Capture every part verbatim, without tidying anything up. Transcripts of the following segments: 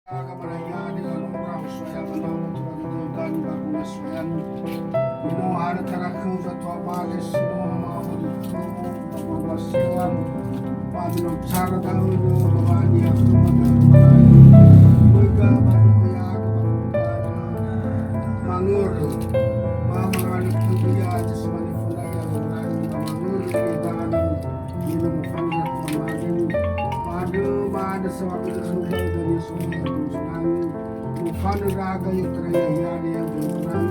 Aga maraia di Galora, Soya Manau, Tuan Dendani, Bagus Soyan. Ino ada terakhir ketua majelis, Ino Hama Wali Tuan, Bagus Soyan. Ba mino cara daun, Ino Hama Nia, Tuan Dendani. Mega, Bagus Soyan, Bagus Soyan. Manguru. Mama Rani Tuya, Jasmani Fulaya, Rani, Manguru, Rani. Ino mafauza Tuhan Malim. Madu, madu, sewaktu itu sudah, dan Yesus yang bersenang. Mufana raga yang teraya hiani yang bersenang.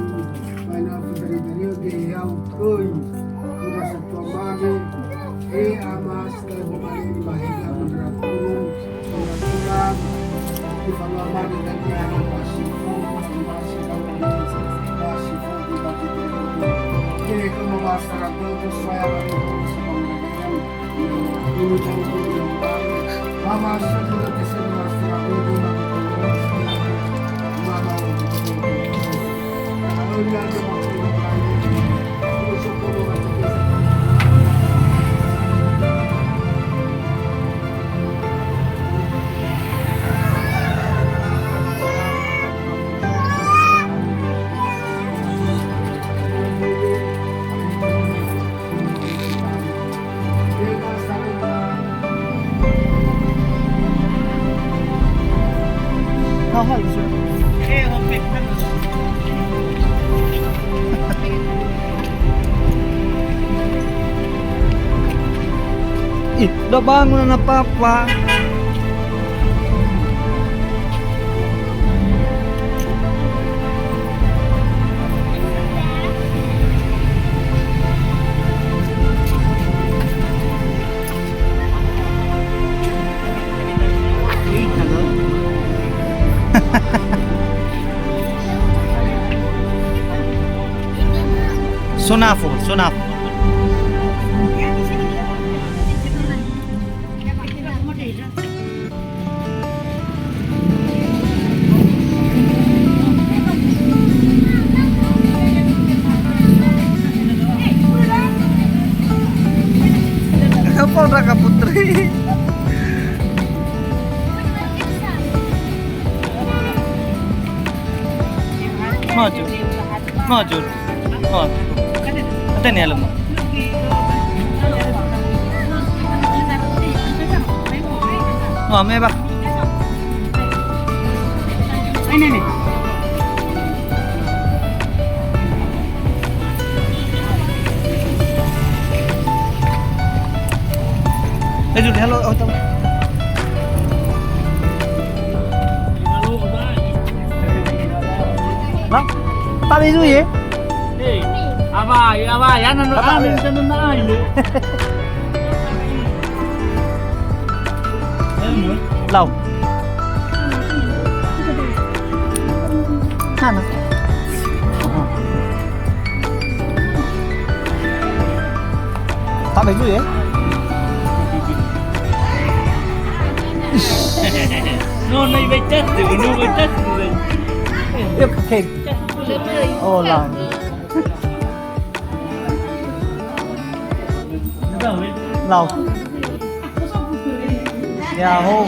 Maina federi-deri ge yang koi. Kurasa Tuhan Malim. Eh, amas, dan Malim, bahaya, beneran turun. Kurasa Tuhan. Di Tuhan Malim, dan dia yang masih, masih, masih, masih, masih, eh, kememasaran itu, saya, Ih, udah bangun anak papa. Sonafo, sonafo. Apa Raka Putri? Maju. Maju. Oh. Ate ni alam. Oh, me ba. Ini ni. Eh, Jul, halo, oh, tahu. Bang, tak boleh dulu ya? Eh, apa, ya, apa, ya, nanu amin, nanu amin. Lau. Hana. Tabe dulu ya. No, no, ibaca tu, no, ibaca tu. Yuk, oke. Oh, lah. Lau. Ya'ahowu.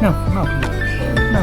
No, no, no.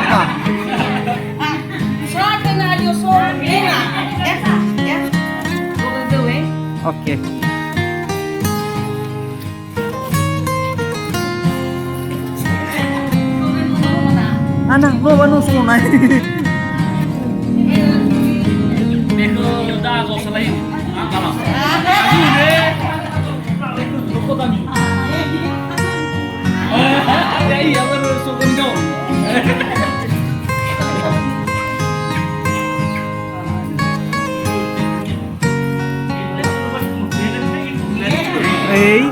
Ah. Soal kena adio so, kena. Ya, ya. Oke. Ana, lo wanu sungai. Beko da zo selain. Angkala. Aduh, deh. Loko tani. Ya, iya, baru suku jauh. Ei.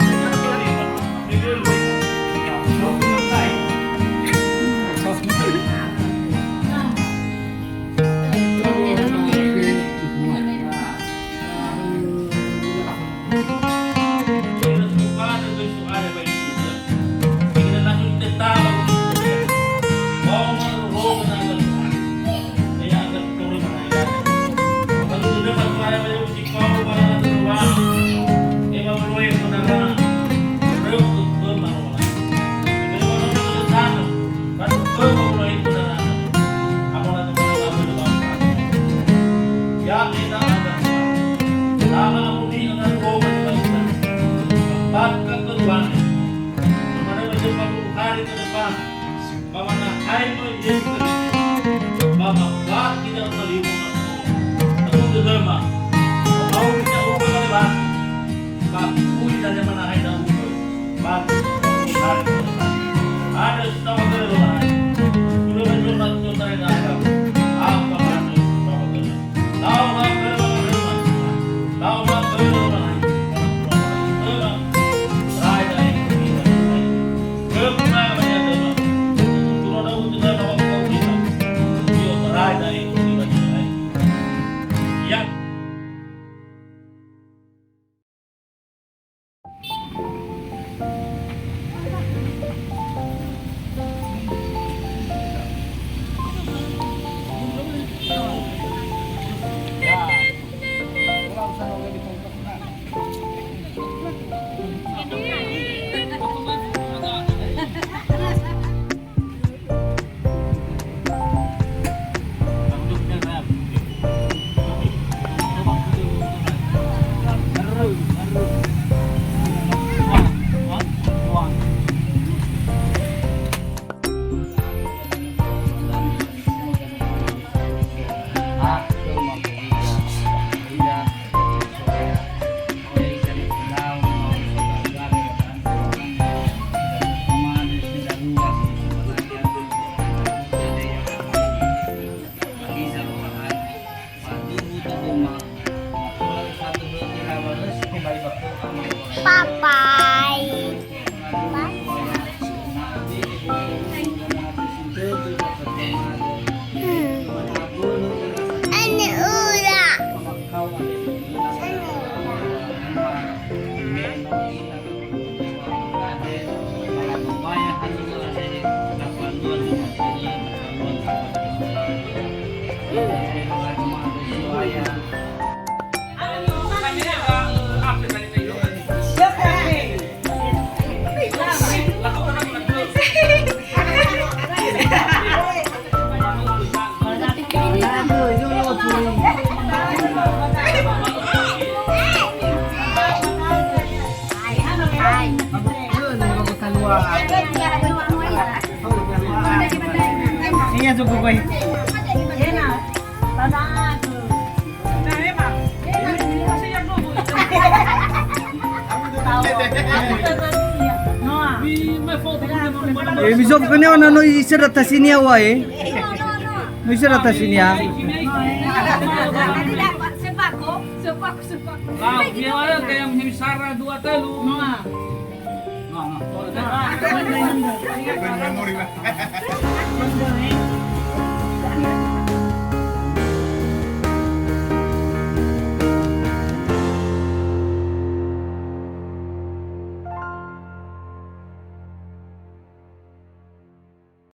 Ba manahae möi Yesu Keriso, ba mafati da'ö talifusö. Ato dödöma, ba auri ndra'ugö ba lewati, ba kui dania manahae ndra'ugö, ba hari ke depan. Ada setawa ke Lowalangi. Sudah berdoa, sudah saya dah. Apa mana setawa ke? Papai. Papai. Hmm. Ini udah. Iya, cukup baik. Eh, mi so fukania ona no isera tasinia wa, eh. No isera tasinia. Sepako, sepako. Nah, dia ada kayak misara dua telu. Nah. Nah, nah. Nah.